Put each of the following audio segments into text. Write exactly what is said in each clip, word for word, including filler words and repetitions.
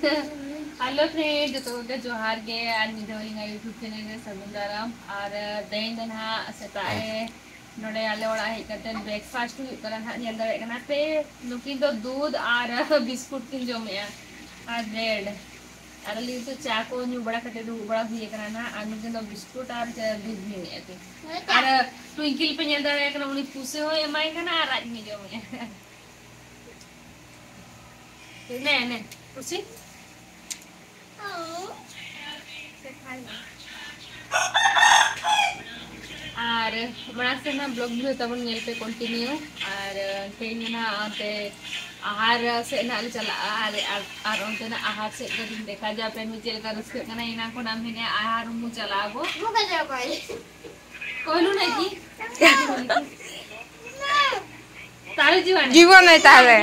Hello friend, ᱡᱚᱛᱚ ᱠᱚᱜᱮ ᱡᱚᱦᱟᱨ ᱜᱮ ᱟᱨ ᱢᱤᱫ ᱫᱷᱟᱣ ᱤᱧᱟᱹᱜ YouTube channel ᱨᱮ ᱥᱟᱹᱜᱩᱱ ᱫᱟᱨᱟᱢ᱾ ᱟᱨ ᱛᱮᱦᱮᱧ ᱫᱚ ᱱᱟᱦᱟᱜ ᱥᱮᱛᱟᱜ ᱨᱮ ᱱᱚᱰᱮ ᱟᱞᱮ ᱚᱲᱟᱜ ᱦᱮᱡ ᱠᱟᱛᱮ breakfast ᱦᱩᱭᱩᱜ ᱠᱟᱱᱟ ᱱᱟᱦᱟᱜ, ᱧᱮᱞ ᱫᱟᱲᱮᱭᱟᱜ ᱠᱟᱱᱟ ᱯᱮ᱾ ᱱᱩᱠᱤᱱ ᱫᱚ ᱫᱩᱫᱷ ᱟᱨ ᱵᱤᱥᱠᱩᱴ ᱠᱤᱱ ᱡᱚᱢᱮᱜᱼᱟ ᱟᱨ ᱵᱨᱮᱰ᱾ ᱟᱨ ᱟᱞᱮ ᱱᱤᱛᱚᱜ ᱪᱟ ᱠᱚ ᱧᱩ ᱵᱟᱲᱟ ᱠᱟᱛᱮ ᱫᱩᱲᱩᱵ ᱵᱟᱲᱟ ᱦᱩᱭ ᱟᱠᱟᱱᱟ ᱱᱟᱦᱟᱜ᱾ ᱟᱨ ᱱᱩᱠᱤᱱ ᱫᱚ ᱵᱤᱥᱠᱩᱴ ᱟᱨ ᱫᱩᱫᱷ ᱧᱩᱭᱮᱫᱼᱟ ᱠᱤᱱ᱾ ᱟᱨ ᱴᱩᱭᱤᱝᱠᱤᱞ ᱯᱮ ᱧᱮᱞ ᱫᱟᱲᱮᱭᱟᱜ ᱠᱟᱱᱟ, ᱩᱱᱤ ᱯᱩᱥᱤ ᱦᱚᱸᱭ ᱮᱢᱟᱭ ᱠᱟᱱᱟ ᱟᱨ ᱟᱡ ᱦᱚᱸᱭ ᱡᱚᱢᱮᱜᱼᱟ᱾ ᱱᱮ, ᱱᱮ, ᱠᱩᱥᱤ? ᱟᱨ ᱢᱟᱲᱟᱝ ᱥᱮᱫ ᱱᱟᱜ vlog video ᱛᱟᱵᱚᱱ ᱧᱮᱞ ᱯᱮ continue᱾ ᱟᱨ ᱛᱮᱦᱮᱧ ᱫᱚ ᱱᱟᱜ ᱚᱱᱛᱮ ᱟᱦᱟᱨ ᱥᱮᱫ ᱱᱟᱜ ᱞᱮ ᱪᱟᱞᱟᱜᱼᱟ᱾ ᱟᱨ, ᱟᱨ, ᱟᱨ ᱚᱱᱛᱮᱱᱟᱜ ᱟᱦᱟᱨ ᱥᱮᱫ ᱫᱚ ᱫᱮᱠᱷᱟ ᱡᱟᱯᱮ ᱪᱮᱫ ᱞᱮᱠᱟ ᱨᱟᱹᱥᱠᱟᱹᱜ ᱠᱟᱱᱟ᱾ ᱮᱱᱟᱝ ᱠᱷᱚᱱᱟᱜ ᱢᱮᱱᱮᱫᱼᱟ ᱟᱦᱟᱨ ᱩᱢᱩ ᱪᱟᱞᱟᱜ ᱟᱵᱚ᱾ ᱠᱚᱭᱞᱩ ᱱᱟᱜ ᱠᱤ? ᱛᱟᱦᱞᱮ ᱡᱤᱵᱟᱱᱮ? ᱡᱤᱵᱟᱱᱮ ᱛᱟᱦᱞᱮ᱾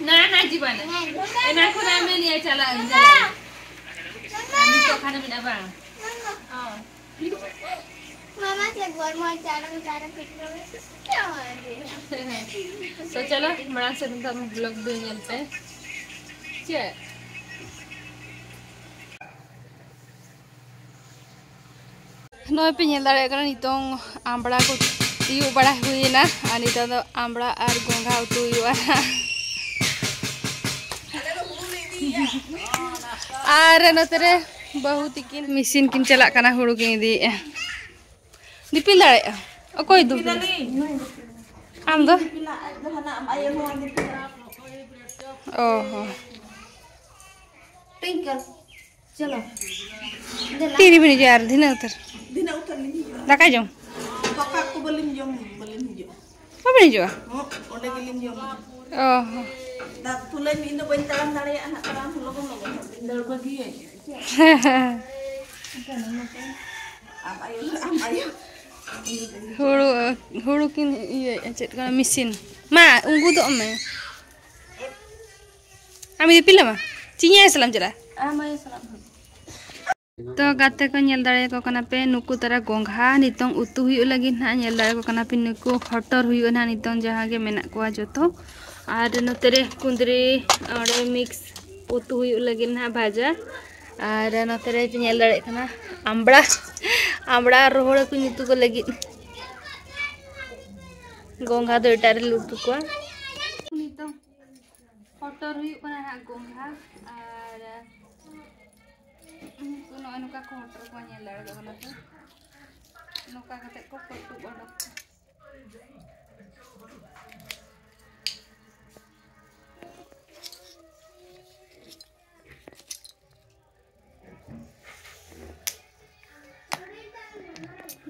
ᱱᱟ, ᱱᱟ, ᱡᱤᱵᱟᱱᱮ᱾ ᱮᱱᱟ ᱠᱷᱚᱱ ᱟᱢᱮ ᱱᱤᱭᱟᱹ ᱪᱟᱞᱟᱜ ᱟᱹᱧ, ᱪᱟᱞᱟᱜ ᱟᱹᱧ᱾ ᱟᱨ ᱱᱤᱛᱚᱜ ᱠᱷᱟᱱᱮ ᱢᱮᱱᱟ ᱵᱟᱝ? ᱦᱚᱸ᱾ ᱢᱟᱢᱟ ᱥᱮ ᱜᱚᱨᱢᱚ ᱪᱟᱨᱚ ᱪᱟᱨᱚ ᱯᱤᱴᱨᱚ᱾ ᱛᱚ ᱪᱚᱞᱚ, ᱢᱟᱲᱟᱝ ᱥᱮᱫ ᱱᱤᱛᱚᱜ vlog ᱫᱚ ᱧᱮᱞ ᱯᱮ᱾ ᱪᱮᱫ? ᱱᱚᱜᱼᱚᱭ ᱯᱮ ᱧᱮᱞ ᱫᱟᱲᱮᱭᱟᱜ ᱠᱟᱱᱟ, ᱱᱤᱛᱚᱝ ᱟᱢᱵᱽᱲᱟ ᱠᱚ ᱛᱤᱭᱳᱜ ᱵᱟᱲᱟ ᱦᱩᱭᱮᱱᱟ ᱟᱨ ᱱᱤᱛᱚᱝ ᱫᱚ ᱟᱢᱵᱽᱲᱟ ᱟᱨ ᱜᱚᱸᱜᱷᱟ ᱩᱛᱩ ᱦᱩᱭᱩᱜᱼᱟ᱾ ᱟᱨ ᱱᱚᱛᱮ ᱨᱮ ᱵᱟᱹᱦᱩ ᱛᱤᱠᱤᱱ ᱢᱮᱥᱤᱱ ᱠᱤᱱ ᱪᱟᱞᱟᱜ ᱠᱟᱱᱟ, ᱦᱩᱲᱩ ᱠᱤᱱ ᱤᱫᱤᱭᱮᱫᱼᱟ᱾ ᱫᱤᱯᱤᱞ ᱫᱟᱲᱮᱭᱟᱜᱼᱟ? ᱚᱠᱚᱭ ᱫᱤᱯᱤᱞ? ᱫᱤᱯᱤᱞᱟᱞᱤᱧ᱾ ᱟᱢ ᱫᱚ? ᱫᱤᱯᱤᱞᱟ, ᱟᱡ ᱫᱚ ᱦᱟᱱᱟ ᱟᱢ ᱟᱭᱳ ᱦᱚᱸ ᱫᱤᱯᱤᱞᱟ᱾ ᱚ ᱦᱚᱸ᱾ ᱴᱩᱭᱤᱝᱠᱚᱞ᱾ ᱪᱚᱞᱚ᱾ ᱫᱮᱞᱟ᱾ ᱛᱤᱨᱮᱵᱤᱱ ᱦᱤᱡᱩᱜᱼᱟ ᱟᱨ ᱫᱷᱤᱱᱟᱹ ᱩᱛᱟᱹᱨ? ᱫᱷᱤᱱᱟᱹ ᱩᱛᱟᱹᱨ ᱞᱤᱧ ᱦᱤᱡᱩᱜᱼᱟ᱾ ᱫᱟᱠᱟ ᱡᱚᱢ? ᱫᱟᱠᱟ ᱠᱚ ᱵᱟᱹᱞᱤᱧ ᱡᱚᱢ, ᱵᱟᱹᱞᱤᱧ ᱦᱤᱡᱩᱜᱼᱟ᱾ ᱵᱟᱵᱤᱱ ᱦᱤᱡᱩᱜᱼᱟ? ᱦᱚᱸ, ᱚᱸᱰᱮ ᱜᱮᱞᱤᱧ ᱡᱚᱢᱟ᱾ ᱚ ᱦᱚᱸ᱾ ᱫᱟᱜ ᱛᱩᱞᱟᱹᱧ ᱢᱮ, ᱤᱧ ᱫᱚ ᱵᱟᱹᱧ ᱛᱟᱲᱟᱢ ᱫᱟᱲᱮᱭᱟᱜᱼᱟ ᱱᱟᱜ, ᱛᱟᱲᱟᱢ ᱞᱚᱜᱚᱱ ᱞᱚᱜᱚᱱ᱾ ᱫᱟᱹᱲ ᱵᱟᱹᱜᱤᱭᱟᱹᱧ᱾ ᱦᱮᱸ, ᱦᱮᱸ᱾ ᱟᱢ ᱟᱭᱳ, ᱟᱢ ᱟᱭᱳ᱾ ᱦᱩᱲᱩ, ᱦᱩᱲᱩ ᱠᱤᱱ ᱤᱭᱟᱹᱭᱮᱫᱼᱟ, ᱪᱮᱫ ᱠᱟᱱᱟ, ᱢᱮᱥᱤᱱ᱾ ᱢᱟ, ᱩᱸᱜᱩᱫᱚᱜ ᱢᱮ᱾ ᱟᱢ ᱫᱤᱯᱤᱞ ᱟᱢᱟ? ᱪᱮᱫ ᱤᱧ ᱟᱭᱳ ᱥᱟᱞᱟᱜ ᱮᱢ ᱪᱟᱞᱟᱜᱼᱟ? ᱟᱢ ᱟᱭᱳ ᱥᱟᱞᱟᱜ ᱦᱚᱸ᱾ ᱛᱚ ᱜᱟᱛᱮ ᱠᱚ, ᱧᱮᱞ ᱫᱟᱲᱮᱭᱟᱠᱚ ᱠᱟᱱᱟ ᱯᱮ, ᱱᱩᱠᱩ ᱛᱟᱨᱟ ᱜᱚᱸᱜᱷᱟ ᱱᱤᱛᱚᱝ ᱩᱛᱩ ᱦᱩᱭᱩᱜ ᱞᱟᱹᱜᱤᱫ ᱱᱟᱦᱟᱜ᱾ ᱧᱮᱞ ᱫᱟᱲᱮᱭᱟᱠᱚ ᱠᱟᱱᱟ ᱯᱮ, ᱱᱩᱠᱩ ᱦᱚᱴᱚᱨ ᱦᱩᱭᱩᱜᱼᱟ ᱱᱟᱦᱟᱜ ᱱᱤᱛᱚᱝ, ᱡᱟᱦᱟᱸ ᱜᱮ ᱢᱮᱱᱟᱜ ᱠᱚᱣᱟ ᱡᱚᱛᱚ᱾ ᱟᱨ ᱱᱚᱛᱮ ᱨᱮ ᱠᱩᱸᱫᱽᱨᱤ, ᱚᱸᱰᱮ ᱢᱤᱠᱥ ᱩᱛᱩ ᱦᱩᱭᱩᱜ ᱞᱟᱹᱜᱤᱫ ᱱᱟᱦᱟᱜ ᱵᱷᱟᱡᱟ᱾ ᱟᱨ ᱱᱚᱛᱮ ᱨᱮ ᱯᱮ ᱧᱮᱞ ᱫᱟᱲᱮᱭᱟᱜ ᱠᱟᱱᱟ ᱟᱢᱵᱽᱲᱟ, ᱟᱢᱵᱽᱲᱟ ᱟᱨ ᱨᱚᱦᱚᱲ ᱦᱟᱹᱠᱩᱧ ᱩᱛᱩ ᱠᱚ ᱞᱟᱹᱜᱤᱫ᱾ ᱜᱚᱝᱜᱷᱟ ᱫᱚ ᱮᱴᱟᱜ ᱨᱮᱞᱮ ᱩᱛᱩ ᱠᱚᱣᱟ᱾ ᱱᱤᱛᱚᱝ ᱦᱚᱴᱚᱨ ᱦᱩᱭᱩᱜ ᱠᱟᱱᱟ ᱱᱟᱦᱟᱜ ᱜᱚᱝᱜᱷᱟ᱾ ᱟᱨ ᱩᱱᱠᱩ ᱱᱚᱜᱼᱚᱭ ᱱᱚᱝᱠᱟ ᱠᱚ ᱦᱚᱴᱚᱨ ᱠᱚᱣᱟ, ᱧᱮᱞ ᱫᱟᱲᱮᱭᱟᱜ ᱠᱟᱱᱟ ᱯᱮ, ᱱᱚᱝᱠᱟ ᱠᱟᱛᱮ ᱠᱚ ᱠᱟᱹᱴᱩᱵ ᱚᱰᱚᱠ ᱠᱚᱣᱟ᱾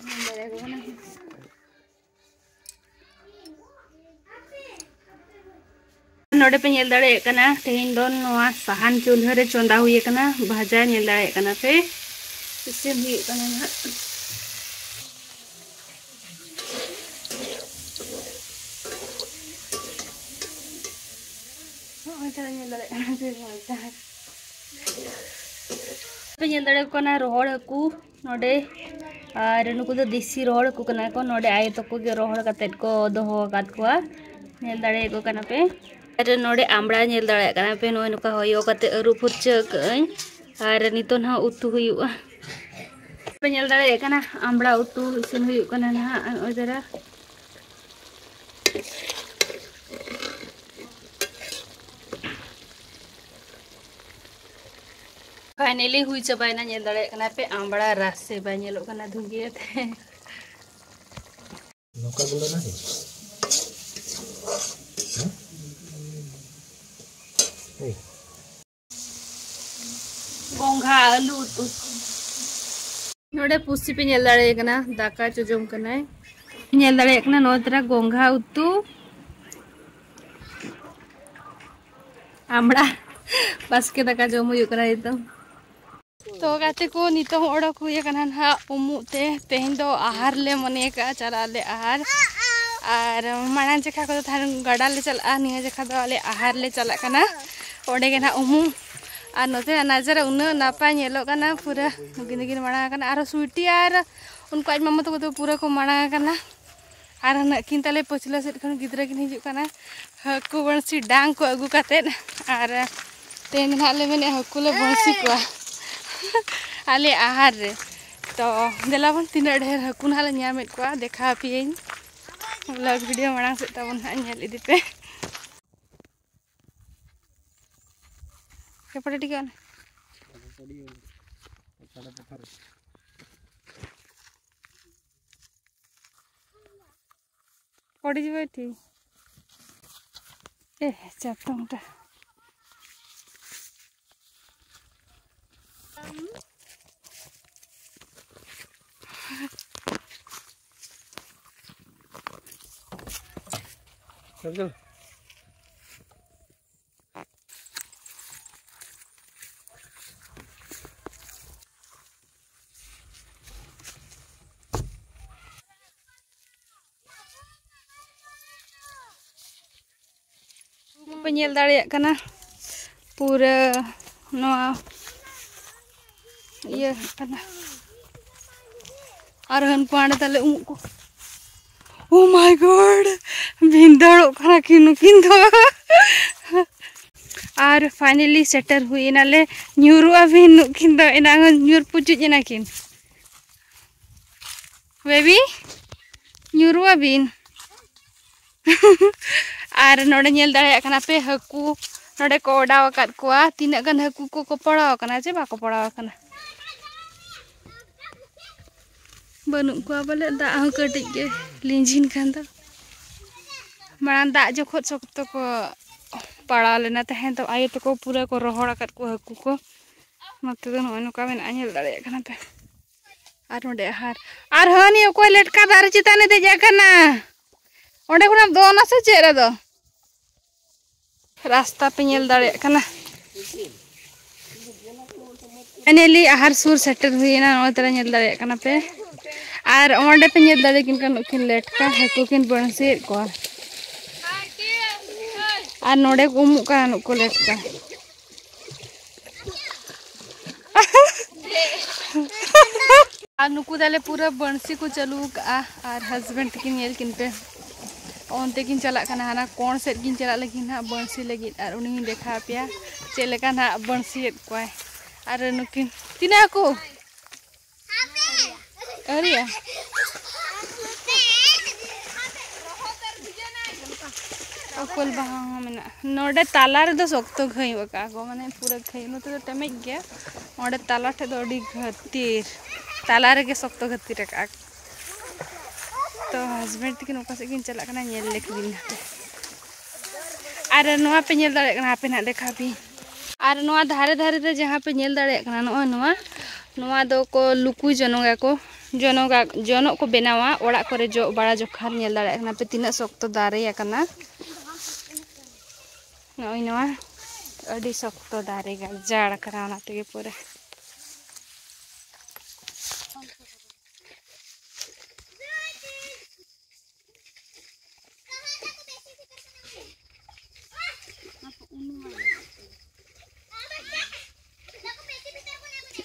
ᱧᱮᱞ ᱫᱟᱲᱮᱭᱟᱠᱚ ᱠᱟᱱᱟ᱾ ᱱᱚᱰᱮ ᱯᱮ ᱧᱮᱞ ᱫᱟᱲᱮᱭᱟᱜ ᱠᱟᱱᱟ, ᱛᱮᱦᱮᱧ ᱫᱚ ᱱᱚᱣᱟ ᱥᱟᱦᱟᱱ ᱪᱩᱞᱦᱟᱹ ᱨᱮ ᱪᱚᱸᱫᱟ ᱦᱩᱭ ᱟᱠᱟᱱᱟ ᱵᱷᱟᱡᱟ᱾ ᱧᱮᱞ ᱫᱟᱲᱮᱭᱟᱜ ᱠᱟᱱᱟ ᱯᱮ, ᱤᱥᱤᱱ ᱦᱩᱭᱩᱜ ᱠᱟᱱᱟ ᱱᱟᱦᱟᱜ᱾ ᱱᱚᱜᱼᱚᱭ ᱛᱚ ᱧᱮᱞ ᱫᱟᱲᱮᱭᱟᱜ ᱠᱟᱱᱟ ᱯᱮ ᱵᱷᱟᱡᱟ᱾ ᱯᱮ ᱧᱮᱞ ᱫᱟᱲᱮᱭᱟᱠᱚ ᱠᱟᱱᱟ ᱨᱚᱦᱚᱲ ᱦᱟᱹᱠᱩ ᱱᱚᱰᱮ, ᱟᱨ ᱱᱩᱠᱩ ᱫᱚ ᱫᱮᱥᱤ ᱨᱚᱦᱚᱲ ᱦᱟᱹᱠᱩ ᱠᱟᱱᱟ ᱠᱚ᱾ ᱱᱚᱰᱮ ᱟᱭᱳ ᱛᱟᱠᱚ ᱜᱮ ᱨᱚᱦᱚᱲ ᱠᱟᱛᱮᱫ ᱠᱚ ᱫᱚᱦᱚ ᱟᱠᱟᱫ ᱠᱚᱣᱟ, ᱧᱮᱞ ᱫᱟᱲᱮᱭᱟᱠᱚ ᱠᱟᱱᱟ ᱯᱮ᱾ ᱟᱨ ᱱᱚᱰᱮ ᱟᱢᱲᱟ ᱧᱮᱞ ᱫᱟᱲᱮᱭᱟᱜ ᱠᱟᱱᱟ ᱯᱮ, ᱱᱚᱜᱼᱚᱭ ᱱᱚᱝᱠᱟ ᱦᱚᱭᱚ ᱠᱟᱛᱮᱫ ᱟᱹᱨᱩᱵ ᱯᱷᱟᱨᱪᱟ ᱟᱠᱟᱫ ᱟᱹᱧ, ᱟᱨ ᱱᱤᱛᱚᱜ ᱱᱟᱦᱟᱜ ᱩᱛᱩ ᱦᱩᱭᱩᱜᱼᱟ᱾ ᱯᱮ ᱧᱮᱞ ᱫᱟᱲᱮᱭᱟᱜ ᱠᱟᱱᱟ ᱟᱢᱲᱟ ᱩᱛᱩ ᱤᱥᱤᱱ ᱦᱩᱭᱩᱜ ᱠᱟᱱᱟ ᱱᱟᱦᱟᱜ᱾ ᱱᱚᱜᱼᱚᱭ ᱡᱟᱨᱟ finally ᱦᱩᱭ ᱪᱟᱵᱟᱭᱮᱱᱟ᱾ ᱧᱮᱞ ᱫᱟᱲᱮᱭᱟᱜ ᱠᱟᱱᱟ ᱯᱮ ᱟᱢᱲᱟ ᱨᱟᱥᱮ ᱵᱟᱭ ᱧᱮᱞᱚᱜ ᱠᱟᱱᱟ ᱫᱷᱩᱸᱜᱤᱭᱟᱹ ᱛᱮ᱾ ᱱᱚᱝᱠᱟ ᱜᱩᱸᱰᱟᱹ ᱱᱟ ᱥᱮ? ᱦᱮᱸ? ᱮᱭ᱾ ᱜᱚᱝᱜᱷᱟ ᱟᱹᱞᱩ ᱩᱛᱩ᱾ ᱱᱚᱰᱮ ᱯᱩᱥᱤ ᱯᱮ ᱧᱮᱞ ᱫᱟᱲᱮᱭᱟᱭ ᱠᱟᱱᱟ, ᱫᱟᱠᱟ ᱪᱚᱡᱚᱢ ᱠᱟᱱᱟᱭ᱾ ᱧᱮᱞ ᱫᱟᱲᱮᱭᱟᱜ ᱠᱟᱱᱟ ᱱᱚᱣᱟ ᱛᱚᱨᱟ ᱜᱚᱝᱜᱷᱟ ᱩᱛᱩ, ᱟᱢᱲᱟ ᱵᱟᱥᱠᱮ ᱫᱟᱠᱟ ᱡᱚᱢ ᱦᱩᱭᱩᱜ ᱠᱟᱱᱟ ᱱᱤᱛᱚᱝ᱾ ᱛᱚ ᱜᱟᱛᱮ ᱠᱚ, ᱱᱤᱛᱚᱝ ᱚᱰᱚᱠ ᱦᱩᱭ ᱟᱠᱟᱱᱟ ᱱᱟᱦᱟᱜ ᱩᱢᱩᱜ ᱛᱮ᱾ ᱛᱮᱦᱮᱧ ᱫᱚ ᱟᱦᱟᱨ ᱞᱮ ᱢᱚᱱᱮ ᱟᱠᱟᱫᱼᱟ, ᱪᱟᱞᱟᱜ ᱟᱞᱮ ᱟᱦᱟᱨ᱾ ᱟᱨ ᱢᱟᱲᱟᱝ ᱡᱮᱠᱷᱟ ᱠᱚᱫᱚ ᱛᱟᱦᱮᱱ ᱜᱟᱰᱟ ᱞᱮ ᱪᱟᱞᱟᱜᱼᱟ, ᱱᱤᱭᱟᱹ ᱡᱮᱠᱷᱟ ᱫᱚ ᱟᱞᱮ ᱟᱦᱟᱨ ᱞᱮ ᱪᱟᱞᱟᱜ ᱠᱟᱱᱟ᱾ ᱚᱸᱰᱮ ᱜᱮ ᱱᱟᱦᱟᱜ ᱩᱢᱩᱜ᱾ ᱟᱨ ᱱᱚᱛᱮᱱᱟᱜ ᱱᱟᱡᱟᱨᱟ ᱩᱱᱟᱹᱜ ᱱᱟᱯᱟᱭ ᱧᱮᱞᱚᱜ ᱠᱟᱱᱟ, ᱯᱩᱨᱟᱹ ᱱᱩᱠᱤᱱ ᱫᱚᱠᱤᱱ ᱢᱟᱲᱟᱝ ᱟᱠᱟᱱᱟ᱾ ᱟᱨᱦᱚᱸ ᱥᱩᱭᱴᱤ ᱟᱨ ᱩᱱᱠᱩ ᱟᱡ ᱢᱟᱢᱟ ᱛᱟᱠᱚ ᱫᱚ ᱯᱩᱨᱟᱹ ᱠᱚ ᱢᱟᱲᱟᱝ ᱟᱠᱟᱱᱟ᱾ ᱟᱨ ᱱᱟᱹᱠᱤᱱ ᱛᱟᱞᱮ ᱯᱟᱹᱪᱷᱞᱟᱹ ᱥᱮᱫ ᱠᱷᱚᱱ ᱜᱤᱫᱽᱨᱟᱹ ᱠᱤᱱ ᱦᱤᱡᱩᱜ ᱠᱟᱱᱟ, ᱦᱟᱹᱠᱩ ᱵᱟᱹᱲᱥᱤ ᱰᱟᱝ ᱠᱚ ᱟᱹᱜᱩ ᱠᱟᱛᱮᱫ᱾ ᱟᱨ ᱛᱮᱦᱮᱧ ᱫᱚ ᱱᱟᱦᱟᱜ ᱞᱮ ᱢᱮᱱᱮᱫᱼᱟ ᱦᱟᱹᱠᱩ ᱞᱮ ᱵᱚᱲᱥᱤ ᱠᱚᱣᱟ ᱟᱞᱮ ᱟᱦᱟᱨ ᱨᱮ᱾ ᱛᱚ ᱫᱮᱞᱟ ᱵᱚᱱ, ᱛᱤᱱᱟᱹᱜ ᱰᱷᱮᱨ ᱦᱟᱹᱠᱩ ᱱᱟᱦᱟᱜ ᱞᱮ ᱧᱟᱢᱮᱫ ᱠᱚᱣᱟ, ᱫᱮᱠᱷᱟᱣ ᱟᱯᱮᱭᱟᱹᱧ᱾ ᱵᱞᱚᱜ ᱵᱷᱤᱰᱤᱭᱳ ᱢᱟᱲᱟᱝ ᱥᱮᱫ ᱛᱟᱵᱚᱱ ᱱᱟᱦᱟᱜ ᱧᱮᱞ ᱤᱫᱤ ᱯᱮ᱾ ᱮᱯᱚᱴᱮ ᱴᱤᱠᱟᱹᱜ ᱠᱟᱱᱟ᱾ ᱠᱚᱰᱤ ᱡᱤᱵᱟᱹ ᱴᱷᱤᱠ᱾ ᱮ, ᱪᱟᱛᱚᱢ ᱴᱟ᱾ ᱯᱮ ᱧᱮᱞ ᱫᱟᱲᱮᱭᱟᱜ ᱠᱟᱱᱟ ᱯᱩᱨᱟᱹ ᱱᱚᱣᱟ ᱤᱭᱟᱹ ᱠᱟᱱᱟ᱾ ᱟᱨ ᱦᱟᱹᱱᱠᱩ ᱦᱟᱸᱰᱮ ᱛᱟᱞᱮ ᱩᱢᱩᱜ ᱠᱚ᱾ Oh my God! ᱵᱷᱤᱸᱫᱟᱹᱲᱚᱜ ᱠᱟᱱᱟ ᱠᱤᱱ ᱱᱩᱠᱤᱱ ᱫᱚ᱾ ᱟᱨ finally ᱥᱮᱴᱮᱨ ᱦᱩᱭ ᱮᱱᱟᱞᱮ᱾ ᱧᱩᱨᱩᱜ ᱟᱹᱵᱤᱱ, ᱱᱩᱠᱤᱱ ᱫᱚ ᱮᱱᱟᱝ ᱧᱩᱨ ᱯᱩᱪᱩᱡ ᱮᱱᱟ ᱠᱤᱱ᱾ ᱵᱮᱵᱤ, ᱧᱩᱨᱩᱜ ᱟᱹᱵᱤᱱ᱾ ᱟᱨ ᱱᱚᱰᱮ ᱧᱮᱞ ᱫᱟᱲᱮᱭᱟᱜ ᱠᱟᱱᱟ ᱯᱮ ᱦᱟᱹᱠᱩ, ᱱᱚᱰᱮ ᱠᱚ ᱚᱰᱟᱣ ᱟᱠᱟᱫ ᱠᱚᱣᱟ᱾ ᱛᱤᱱᱟᱹᱜ ᱜᱟᱱ ᱦᱟᱹᱠᱩ ᱠᱚᱠᱚ ᱯᱟᱲᱟᱣ ᱟᱠᱟᱱᱟ ᱪᱮ ᱵᱟᱠᱚ ᱯᱟᱲᱟᱣ ᱟᱠᱟᱱᱟ? ᱵᱟᱹᱱᱩᱜ ᱠᱚᱣᱟ ᱵᱚᱞᱮ, ᱫᱟᱜ ᱦᱚᱸ ᱠᱟᱹᱴᱤᱡ ᱜᱮ ᱞᱤᱸᱡᱤᱱ ᱠᱟᱱ ᱫᱚ᱾ ᱢᱟᱲᱟᱝ ᱫᱟᱜ ᱡᱚᱠᱷᱚᱱ ᱥᱚᱠᱛᱚ ᱠᱚ ᱯᱟᱲᱟᱣ ᱞᱮᱱᱟ ᱛᱟᱦᱮᱸ ᱫᱚ, ᱟᱭᱳ ᱛᱟᱠᱚ ᱯᱩᱨᱟᱹ ᱠᱚ ᱨᱚᱦᱚᱲ ᱟᱠᱟᱫ ᱠᱚᱣᱟ ᱦᱟᱹᱠᱩ ᱠᱚ᱾ ᱱᱚᱛᱮ ᱫᱚ ᱱᱚᱜᱼᱚᱭ ᱱᱚᱝᱠᱟ ᱢᱮᱱᱟᱜᱼᱟ, ᱧᱮᱞ ᱫᱟᱲᱮᱭᱟᱜ ᱠᱟᱱᱟ ᱯᱮ᱾ ᱟᱨ ᱱᱚᱰᱮ ᱟᱦᱟᱨ, ᱟᱨ ᱦᱟᱹᱱᱤ ᱚᱠᱚᱭ ᱞᱮᱴᱠᱟ ᱫᱟᱨᱮ ᱪᱮᱛᱟᱱᱮ ᱫᱮᱡ ᱟᱠᱟᱱᱟ? ᱚᱸᱰᱮ ᱠᱷᱚᱱᱟᱜ ᱫᱚᱱᱟ ᱥᱮ ᱪᱮᱫ ᱨᱮᱫᱚ? ᱨᱟᱥᱛᱟ ᱯᱮ ᱧᱮᱞ ᱫᱟᱲᱮᱭᱟᱜ ᱠᱟᱱᱟ᱾ Finally ᱟᱦᱟᱨ ᱥᱩᱨ ᱥᱮᱴᱮᱨ ᱦᱩᱭᱮᱱᱟ᱾ ᱱᱚᱜᱼᱚᱭ ᱛᱟᱞᱮ ᱧᱮᱞ ᱫᱟᱲᱮᱭᱟᱜ ᱠᱟᱱᱟ ᱯᱮ᱾ ᱟᱨ ᱚᱸᱰᱮ ᱯᱮ ᱧᱮᱞ ᱫᱟᱲᱮᱭᱟᱠᱤᱱ ᱠᱟᱱᱟ ᱱᱩᱠᱤᱱ ᱞᱮᱴᱠᱟ, ᱦᱟᱹᱠᱩ ᱠᱤᱱ ᱵᱟᱹᱲᱥᱤᱭᱮᱫ ᱠᱚᱣᱟ᱾ ᱟᱨ ᱱᱚᱰᱮ ᱠᱚ ᱩᱢᱩᱜ ᱠᱟᱱᱟ ᱱᱩᱠᱩ ᱞᱮᱴᱠᱟ᱾ ᱟᱨ ᱱᱩᱠᱩ ᱫᱚ ᱟᱞᱮ ᱯᱩᱨᱟᱹ ᱵᱟᱹᱲᱥᱤ ᱠᱚ ᱪᱟᱹᱞᱩ ᱟᱠᱟᱫᱼᱟ᱾ ᱟᱨ husband ᱛᱟᱹᱠᱤᱱ ᱧᱮᱞ ᱠᱤᱱ ᱯᱮ, ᱚᱱᱛᱮ ᱠᱤᱱ ᱪᱟᱞᱟᱜ ᱠᱟᱱᱟ, ᱦᱟᱱᱟ ᱠᱚᱬ ᱥᱮᱫ ᱠᱤᱱ ᱪᱟᱞᱟᱜ ᱞᱟᱹᱜᱤᱫ ᱱᱟᱦᱟᱜ ᱵᱟᱹᱲᱥᱤ ᱞᱟᱹᱜᱤᱫ᱾ ᱟᱨ ᱩᱱᱤ ᱦᱚᱸᱧ ᱫᱮᱠᱷᱟᱣ ᱟᱯᱮᱭᱟ᱾ ᱪᱮᱫ ᱞᱮᱠᱟ ᱱᱟᱦᱟᱜ ᱵᱚᱱᱥᱤᱭᱮᱫ ᱠᱚᱣᱟᱭ᱾ ᱟᱨ ᱱᱩᱠᱤᱱ ᱛᱤᱱᱟᱹᱜ ᱦᱟᱹᱠᱩ? ᱟᱹᱣᱨᱤᱭᱟ᱾ ᱩᱯᱟᱹᱞ ᱵᱟᱦᱟ ᱦᱚᱸ ᱢᱮᱱᱟᱜᱼᱟ᱾ ᱱᱚᱰᱮ ᱛᱟᱞᱟ ᱨᱮᱫᱚ ᱥᱚᱠᱛᱚ ᱜᱷᱟᱹᱭᱩᱜ ᱟᱠᱟᱫᱼᱟ ᱠᱚ, ᱢᱟᱱᱮ ᱯᱩᱨᱟᱹ ᱜᱷᱟᱹᱭᱩᱜ, ᱱᱚᱛᱮ ᱫᱚ ᱴᱮᱢᱮᱡ ᱜᱮᱭᱟ᱾ ᱚᱸᱰᱮ ᱛᱟᱞᱟ ᱴᱷᱮᱡ ᱫᱚ ᱟᱹᱰᱤ ᱜᱷᱟᱹᱛᱤᱨ, ᱛᱟᱞᱟ ᱨᱮᱜᱮ ᱥᱚᱠᱛᱚ ᱜᱷᱟᱹᱛᱤᱨ ᱟᱠᱟᱫᱼᱟ ᱠᱚ᱾ ᱛᱚ husband ᱛᱟᱹᱠᱤᱱ ᱚᱠᱟ ᱥᱮᱫ ᱠᱤᱱ ᱪᱟᱞᱟᱜ ᱠᱟᱱᱟ, ᱧᱮᱞ ᱞᱮᱠᱚ ᱵᱤᱱ ᱦᱟᱯᱮ᱾ ᱟᱨ ᱱᱚᱣᱟ ᱯᱮ ᱧᱮᱞ ᱫᱟᱲᱮᱭᱟᱜ ᱠᱟᱱᱟ, ᱦᱟᱯᱮ ᱱᱟᱦᱟᱜ ᱫᱮᱠᱷᱟᱣ ᱵᱤᱱ᱾ ᱟᱨ ᱱᱚᱣᱟ ᱫᱷᱟᱨᱮ ᱫᱷᱟᱨᱮ ᱛᱮ ᱡᱟᱦᱟᱸ ᱯᱮ ᱧᱮᱞ ᱫᱟᱲᱮᱭᱟᱜ ᱠᱟᱱᱟ, ᱱᱚᱜᱼᱚᱭ ᱱᱚᱣᱟ, ᱱᱚᱣᱟ ᱫᱚᱠᱚ ᱞᱩᱠᱩ ᱡᱚᱱᱚᱜᱟᱠᱚ, ᱡᱚᱱᱚᱜᱟ-, ᱡᱚᱱᱚᱜ ᱠᱚ ᱵᱮᱱᱟᱣᱟ ᱚᱲᱟᱜ ᱠᱚᱨᱮ ᱡᱚᱜ ᱵᱟᱲᱟ ᱡᱚᱠᱷᱟᱱ᱾ ᱧᱮᱞ ᱫᱟᱲᱮᱭᱟᱜ ᱠᱟᱱᱟ ᱯᱮ ᱛᱤᱱᱟᱹᱜ ᱥᱚᱠᱛᱚ ᱫᱟᱨᱮ ᱟᱠᱟᱱᱟ᱾ ᱱᱚᱜᱼᱚᱭ ᱱᱚᱣᱟ ᱟᱹᱰᱤ ᱥᱚᱠᱛᱚ ᱫᱟᱨᱮ ᱜᱟᱡᱟᱲ ᱟᱠᱟᱱᱟ, ᱚᱱᱟ ᱛᱮᱜᱮ ᱯᱩᱨᱟᱹ᱾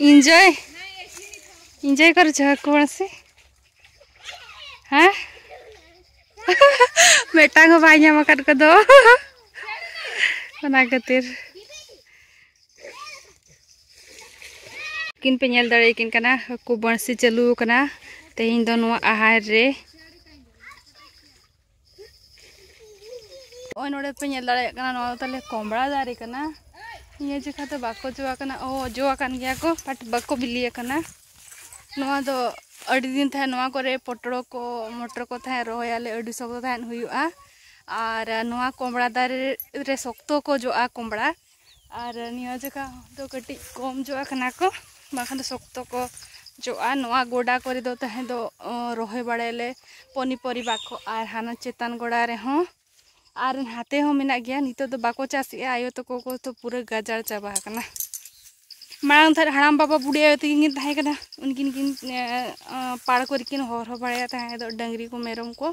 Enjoy, enjoy କରୁଛ ହକୁ ବଣସି? ᱦᱮᱸ? ᱢᱤᱫᱴᱟᱝ ᱦᱚᱸ ᱵᱟᱭ ᱧᱟᱢ ᱟᱠᱟᱫ ᱠᱚᱫᱚ᱾ ᱚᱱᱟ ᱠᱷᱟᱹᱛᱤᱨ᱾ ᱩᱱᱠᱤᱱ ᱯᱮ ᱧᱮᱞ ᱫᱟᱲᱮᱭᱟᱠᱤᱱ ᱠᱟᱱᱟ, ᱦᱟᱹᱠᱩ ᱵᱟᱹᱲᱥᱤ ᱪᱟᱹᱞᱩ ᱟᱠᱟᱱᱟ ᱛᱮᱦᱮᱧ ᱫᱚ ᱱᱚᱣᱟ ᱟᱦᱟᱨ ᱨᱮ᱾ ᱱᱚᱜᱼᱚᱭ ᱱᱚᱰᱮ ᱯᱮ ᱧᱮᱞ ᱫᱟᱲᱮᱭᱟᱜ ᱠᱟᱱᱟ, ᱱᱚᱣᱟ ᱫᱚ ᱛᱟᱦᱞᱮ ᱠᱚᱢᱲᱟ ᱫᱟᱨᱮ ᱠᱟᱱᱟ᱾ ᱱᱤᱭᱟᱹ ᱡᱚᱠᱷᱟ ᱫᱚ ᱵᱟᱠᱚ ᱡᱚ ᱟᱠᱟᱱᱟ, ᱚ, ᱡᱚ ᱟᱠᱟᱱ ᱜᱮᱭᱟ ᱠᱚ, but ᱵᱟᱠᱚ ᱵᱤᱞᱤ ᱟᱠᱟᱱᱟ᱾ ᱱᱚᱣᱟ ᱫᱚ ᱟᱹᱰᱤ ᱫᱤᱱ ᱛᱟᱦᱮᱸᱫ, ᱱᱚᱣᱟ ᱠᱚᱨᱮ ᱯᱚᱴᱚᱲ ᱠᱚ, ᱢᱚᱴᱚᱨ ᱠᱚ ᱛᱟᱦᱮᱸᱫ, ᱨᱚᱦᱚᱭᱟᱞᱮ, ᱟᱹᱰᱤ ᱥᱚᱠᱛᱚ ᱛᱟᱦᱮᱸᱫ ᱦᱩᱭᱩᱜᱼᱟ᱾ ᱟᱨ ᱱᱚᱣᱟ ᱠᱚᱢᱲᱟ ᱫᱟᱨᱮ ᱨᱮ ᱥᱚᱠᱛᱚ ᱠᱚ ᱡᱚᱜᱼᱟ ᱠᱚᱢᱲᱟ᱾ ᱟᱨ ᱱᱤᱭᱟᱹ ᱡᱚᱠᱷᱟ ᱫᱚ ᱠᱟᱹᱴᱤᱡ ᱠᱚᱢ ᱡᱚᱜᱼᱟ ᱠᱟᱱᱟ ᱠᱚ, ᱵᱟᱝᱠᱷᱟᱱ ᱫᱚ ᱥᱚᱠᱛᱚ ᱠᱚ ᱡᱚᱜᱼᱟ᱾ ᱱᱚᱣᱟ ᱜᱚᱰᱟ ᱠᱚᱨᱮ ᱫᱚ ᱛᱟᱦᱮᱸ ᱫᱚ, ᱚ, ᱨᱚᱦᱚᱭ ᱵᱟᱲᱟᱭᱟᱞᱮ ᱯᱚᱱᱤᱯᱚᱨᱤᱵᱟ ᱠᱚ, ᱟᱨ ᱦᱟᱱᱟ ᱪᱮᱛᱟᱱ ᱜᱚᱰᱟ ᱨᱮᱦᱚᱸ, ᱟᱨ ᱦᱟᱛᱮ ᱦᱚᱸ ᱢᱮᱱᱟᱜ ᱜᱮᱭᱟ᱾ ᱱᱤᱛᱚᱜ ᱫᱚ ᱵᱟᱠᱚ ᱪᱟᱥᱮᱜᱼᱟ, ᱟᱭᱳ ᱛᱟᱠᱚ ᱠᱚ ᱛᱚ ᱯᱩᱨᱟᱹ ᱜᱟᱡᱟᱲ ᱪᱟᱵᱟ ᱟᱠᱟᱱᱟ᱾ ᱢᱟᱲᱟᱝ ᱫᱷᱟᱨᱮ ᱦᱟᱲᱟᱢ ᱵᱟᱵᱟ ᱵᱩᱰᱷᱤ ᱟᱭᱳ ᱛᱟᱹᱠᱤᱱ ᱠᱤᱱ ᱛᱟᱦᱮᱸ ᱠᱟᱱᱟ, ᱩᱱᱠᱤᱱ ᱠᱤᱱ, ᱮ, ᱮ, ᱯᱟᱲ ᱠᱚᱨᱮ ᱠᱤᱱ ᱦᱚᱨᱦᱚ ᱵᱟᱲᱟᱭᱟ ᱛᱟᱦᱮᱸ ᱫᱚ ᱰᱟᱹᱝᱨᱤ ᱠᱚ ᱢᱮᱨᱚᱢ ᱠᱚ᱾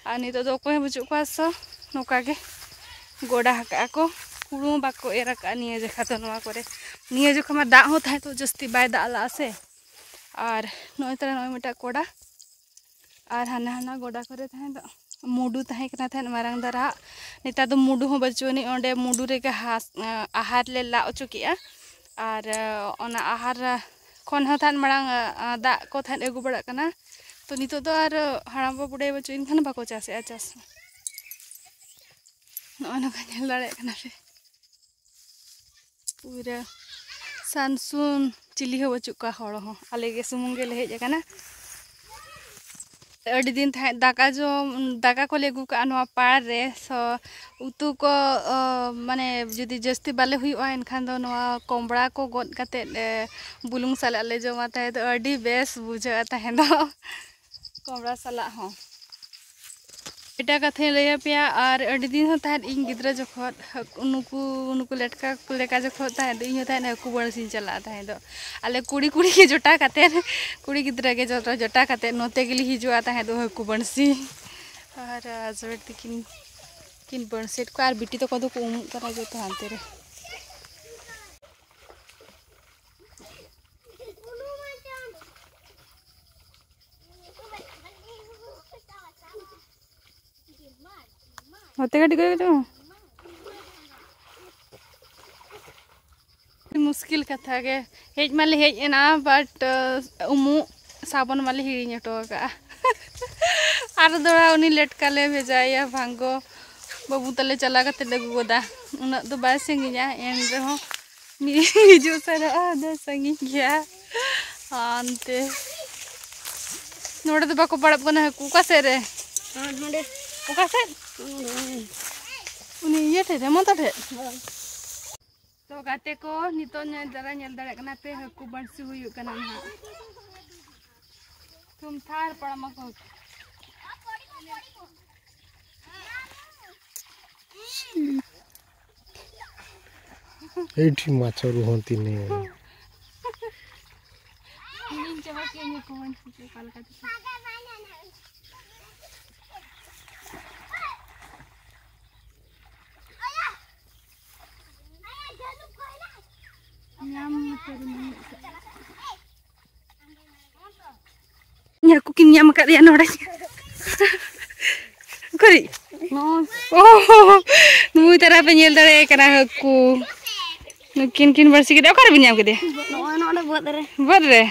ᱟᱨ ᱱᱤᱛᱚᱜ ᱫᱚ ᱚᱠᱚᱭ ᱦᱚᱸ ᱵᱟᱹᱪᱩᱜ ᱠᱚᱣᱟ, ᱥᱚ ᱱᱚᱝᱠᱟ ᱜᱮ ᱜᱚᱰᱟ ᱟᱠᱟᱫᱼᱟ ᱠᱚ, ᱦᱩᱲᱩ ᱦᱚᱸ ᱵᱟᱠᱚ ᱮᱨ ᱟᱠᱟᱫᱼᱟ ᱱᱤᱭᱟᱹ ᱡᱚᱠᱷᱟ ᱫᱚ ᱱᱚᱣᱟ ᱠᱚᱨᱮ᱾ ᱱᱤᱭᱟᱹ ᱡᱚᱠᱷᱟ ᱢᱟ ᱫᱟᱜ ᱦᱚᱸ ᱛᱟᱦᱮᱸ ᱛᱚ ᱡᱟᱹᱥᱛᱤ ᱵᱟᱭ ᱫᱟᱜ ᱞᱟᱜᱼᱟ ᱥᱮ᱾ ᱟᱨ ᱱᱚᱜᱼᱚᱭ ᱛᱟᱦᱞᱮ ᱱᱚᱜᱼᱚᱭ ᱢᱤᱫᱴᱟᱝ ᱠᱚᱰᱟ, ᱟᱨ ᱦᱟᱱᱟ ᱦᱟᱱᱟ ᱜᱚᱰᱟ ᱠᱚᱨᱮ ᱛᱟᱦᱮᱸ ᱫᱚ ᱢᱩᱰᱩ ᱛᱟᱦᱮᱸ ᱠᱟᱱᱟ ᱛᱟᱦᱮᱸᱫ ᱢᱟᱨᱟᱝ ᱫᱷᱟᱨᱟ᱾ ᱱᱮᱛᱟᱨ ᱫᱚ ᱢᱩᱰᱩ ᱦᱚᱸ ᱵᱟᱹᱪᱩᱜ ᱟᱹᱱᱤᱡ᱾ ᱚᱸᱰᱮ ᱢᱩᱰᱩ ᱨᱮᱜᱮ ᱦᱟᱥ-, ᱟᱦᱟᱨ ᱞᱮ ᱞᱟ ᱚᱪᱚ ᱠᱮᱜᱼᱟ᱾ ᱟᱨ ᱚᱱᱟ ᱟᱦᱟᱨ ᱠᱷᱚᱱ ᱦᱚᱸ ᱛᱟᱦᱮᱸᱫ ᱢᱟᱲᱟᱝ, ᱟ, ᱫᱟᱜ ᱠᱚ ᱛᱟᱦᱮᱸᱫ ᱟᱹᱜᱩ ᱵᱟᱲᱟᱜ ᱠᱟᱱᱟ᱾ ᱛᱚ ᱱᱤᱛᱚᱜ ᱫᱚ ᱟᱨ ᱦᱟᱲᱟᱢ ᱵᱟ ᱵᱩᱰᱷᱟᱹᱭ ᱵᱟᱹᱪᱩᱜ ᱮᱱ ᱠᱷᱟᱱ ᱵᱟᱠᱚ ᱪᱟᱥᱮᱜᱼᱟ ᱪᱟᱥ ᱦᱚᱸ᱾ ᱱᱚᱜᱼᱚᱭ ᱱᱚᱝᱠᱟ ᱧᱮᱞ ᱫᱟᱲᱮᱭᱟᱜ ᱠᱟᱱᱟ ᱯᱮ᱾ ᱯᱩᱨᱟᱹ ᱥᱟᱱᱥᱩᱱ, ᱪᱤᱞᱤ ᱦᱚᱸ ᱵᱟᱹᱪᱩᱜ ᱠᱚᱣᱟ ᱦᱚᱲ ᱦᱚᱸ᱾ ᱟᱞᱮ ᱜᱮ ᱥᱩᱢᱩᱝ ᱜᱮᱞᱮ ᱦᱮᱡ ᱟᱠᱟᱱᱟ᱾ ᱟᱹᱰᱤ ᱫᱤᱱ ᱛᱟᱦᱮᱸᱫ ᱫᱟᱠᱟ ᱡᱚᱢ, ᱫᱟᱠᱟ ᱠᱚᱞᱮ ᱟᱹᱜᱩ ᱠᱟᱜᱼᱟ ᱱᱚᱣᱟ ᱯᱟᱲ ᱨᱮ᱾ ᱥᱚ ᱩᱛᱩ ᱠᱚ, ᱚ, ᱢᱟᱱᱮ ᱡᱩᱫᱤ ᱡᱟᱹᱥᱛᱤ ᱵᱟᱞᱮ ᱦᱩᱭᱩᱜᱼᱟ, ᱮᱱᱠᱷᱟᱱ ᱫᱚ ᱱᱚᱣᱟ ᱠᱚᱢᱲᱟ ᱠᱚ ᱜᱚᱫ ᱠᱟᱛᱮᱫ, ᱮ, ᱵᱩᱞᱩᱝ ᱥᱟᱞᱟᱜ ᱞᱮ ᱡᱚᱢᱟ ᱛᱟᱦᱮᱸ ᱫᱚ᱾ ᱟᱹᱰᱤ ᱵᱮᱥ ᱵᱩᱡᱷᱟᱹᱜᱼᱟ ᱛᱟᱦᱮᱸ ᱫᱚ᱾ ᱠᱚᱢᱲᱟ ᱥᱟᱞᱟᱜ ᱦᱚᱸ᱾ ᱮᱴᱟᱜ ᱠᱟᱛᱷᱟᱧ ᱞᱟᱹᱭ ᱟᱯᱮᱭᱟ, ᱟᱨ ᱟᱹᱰᱤ ᱫᱤᱱ ᱦᱚᱸ ᱛᱟᱦᱮᱸᱫ ᱤᱧ ᱜᱤᱫᱽᱨᱟᱹ ᱡᱚᱠᱷᱚᱱ ᱦᱟᱹᱠᱩ, ᱱᱩᱠᱩ, ᱱᱩᱠᱩ ᱞᱮᱴᱠᱟ ᱞᱮᱠᱟ ᱡᱚᱠᱷᱚᱱ ᱛᱟᱦᱮᱸᱫ ᱤᱧ ᱦᱚᱸ ᱛᱟᱦᱮᱸᱫ ᱦᱟᱹᱠᱩ ᱵᱟᱹᱲᱥᱤᱧ ᱪᱟᱞᱟᱜᱼᱟ ᱛᱟᱦᱮᱸᱫ ᱫᱚ᱾ ᱟᱞᱮ ᱠᱩᱲᱤ ᱠᱩᱲᱤ ᱜᱮ ᱡᱚᱴᱟ ᱠᱟᱛᱮᱫ, ᱠᱩᱲᱤ ᱜᱤᱫᱽᱨᱟᱹ ᱜᱮ ᱡᱚᱛᱚ ᱡᱚᱴᱟ ᱠᱟᱛᱮᱫ ᱱᱚᱛᱮ ᱜᱮᱞᱮ ᱦᱤᱡᱩᱜᱼᱟ ᱛᱟᱦᱮᱸᱫ ᱫᱚ ᱦᱟᱹᱠᱩ ᱵᱟᱹᱲᱥᱤ᱾ ᱟᱨ ᱦᱟᱡᱵᱮᱱᱰ ᱛᱤᱠᱤᱱ ᱠᱤᱱ ᱵᱟᱹᱲᱥᱤᱭᱮᱫ ᱠᱚᱣᱟ, ᱟᱨ ᱵᱤᱴᱤ ᱛᱟᱠᱚ ᱫᱚᱠᱚ ᱩᱢᱩᱜ ᱠᱟᱱᱟ ᱡᱚᱛᱚ ᱦᱟᱱᱛᱮ ᱨᱮ᱾ ᱱᱚᱛᱮ ᱠᱟᱹᱴᱤᱡ ᱠᱚ ᱠᱟᱹᱴᱤᱡ᱾ ᱢᱩᱥᱠᱤᱞ ᱠᱟᱛᱷᱟ ᱜᱮ, ᱦᱮᱡ ᱢᱟᱞᱮ ᱦᱮᱡ ᱮᱱᱟ, but, ᱩᱢᱩᱜ ᱥᱟᱵᱚᱱ ᱢᱟᱞᱮ ᱦᱤᱲᱤᱧ ᱦᱚᱴᱚ ᱟᱠᱟᱫᱼᱟ᱾ ᱟᱨ ᱫᱚᱲᱦᱟ ᱩᱱᱤ ᱞᱮᱴᱠᱟ ᱞᱮ ᱵᱷᱮᱡᱟᱭᱮᱭᱟ ᱵᱷᱟᱝᱜᱚ ᱵᱟᱹᱵᱩ ᱛᱟᱞᱮ ᱪᱟᱞᱟᱣ ᱠᱟᱛᱮ ᱞᱮ ᱟᱹᱜᱩ ᱜᱚᱫᱟ᱾ ᱩᱱᱟᱹᱜ ᱫᱚ ᱵᱟᱭ ᱥᱟᱺᱜᱤᱧᱟ, ᱮᱱ ᱨᱮᱦᱚᱸ ᱢᱤᱫ ᱦᱤᱡᱩᱜ ᱥᱮᱱᱚᱜᱼᱟ ᱫᱚ ᱥᱟᱺᱜᱤᱧ ᱜᱮᱭᱟ᱾ ᱦᱟᱱᱛᱮ ᱱᱚᱰᱮ ᱫᱚ ᱵᱟᱠᱚ ᱯᱟᱲᱟᱜ ᱠᱟᱱᱟ ᱦᱟᱹᱠᱩ᱾ ᱚᱠᱟ ᱥᱮᱫ ᱨᱮ? ᱦᱮᱸ, ᱱᱚᱰᱮ᱾ ᱚᱠᱟ ᱥᱮᱫ? ᱱᱚᱰᱮ᱾ ᱩᱱᱤ ᱤᱭᱟᱹ ᱴᱷᱮᱡ ᱨᱮ, ᱢᱚᱛᱟ ᱴᱷᱮᱡ? ᱦᱳᱭ᱾ ᱛᱚ ᱜᱟᱛᱮ ᱠᱚ, ᱱᱤᱛᱚᱜ ᱧᱮᱞ ᱫᱟᱨᱟ ᱧᱮᱞ ᱫᱟᱲᱮᱭᱟᱜ ᱠᱟᱱᱟ ᱯᱮ, ᱦᱟᱹᱠᱩ ᱵᱟᱹᱲᱥᱤ ᱦᱩᱭᱩᱜ ᱠᱟᱱᱟ ᱱᱟᱦᱟᱜ᱾ ᱛᱷᱩᱢ ᱛᱷᱟᱨ ᱯᱟᱲᱟᱢᱟ ᱠᱚ᱾ ଏଇଠି ମାଛ ରୁହନ୍ତିନି। ᱤᱧ ᱪᱟᱵᱟ ᱠᱮᱫ ᱢᱮᱭᱟ ᱠᱚ, ᱚᱠᱟ ᱞᱮᱠᱟ ᱛᱮ? ᱧᱟᱢ ᱩᱛᱟᱹᱨ ᱢᱮ᱾ ᱤᱧ ᱦᱟᱹᱠᱩ ᱠᱤᱱ ᱧᱟᱢ ᱟᱠᱟᱫᱮᱭᱟ ᱱᱚᱰᱮ᱾ ᱱᱚᱜᱼᱚᱭ ᱱᱩᱭ ᱛᱟᱨᱟ ᱯᱮ ᱧᱮᱞ ᱫᱟᱲᱮᱭᱟᱭ ᱠᱟᱱᱟ ᱦᱟᱹᱠᱩ᱾ ᱱᱩᱠᱤᱱ ᱠᱤᱱ ᱵᱟᱹᱲᱥᱤ ᱠᱮᱫᱮᱭᱟ᱾ ᱚᱠᱟᱨᱮ ᱵᱤᱱ ᱧᱟᱢ ᱠᱮᱫᱮᱭᱟ? ᱱᱚᱜᱼᱚᱭ ᱱᱚᱰᱮ ᱵᱟᱹᱫᱽ ᱨᱮ᱾ ᱵᱟᱹᱫᱽ ᱨᱮ?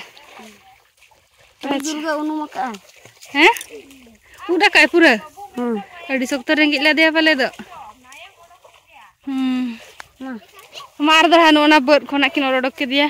ᱟᱹᱰᱤ ᱟᱪᱪᱷᱟ᱾ ᱡᱳᱨ ᱜᱮ ᱩᱱᱩᱢ ᱟᱠᱟᱜᱼᱟᱭ᱾ ᱦᱮᱸ? ᱩᱰ ᱟᱠᱟᱜᱼᱟᱭ ᱯᱩᱨᱟᱹ? ᱦᱩᱸ᱾ ᱟᱹᱰᱤ ᱥᱚᱠᱛᱚ ᱨᱮᱸᱜᱮᱡ ᱞᱮᱫᱮᱭᱟ ᱯᱟᱞᱮ ᱫᱚ᱾ ᱦᱩᱸ᱾ ᱢᱟ᱾ ᱢᱟ ᱟᱨ ᱫᱚ ᱦᱟᱸᱜ ᱱᱚᱜᱼᱚ ᱱᱟ ᱵᱟᱹᱫᱽ ᱠᱷᱚᱱᱟᱜ ᱠᱤᱱ ᱚᱨ ᱚᱰᱚᱠ ᱠᱮᱫᱮᱭᱟ᱾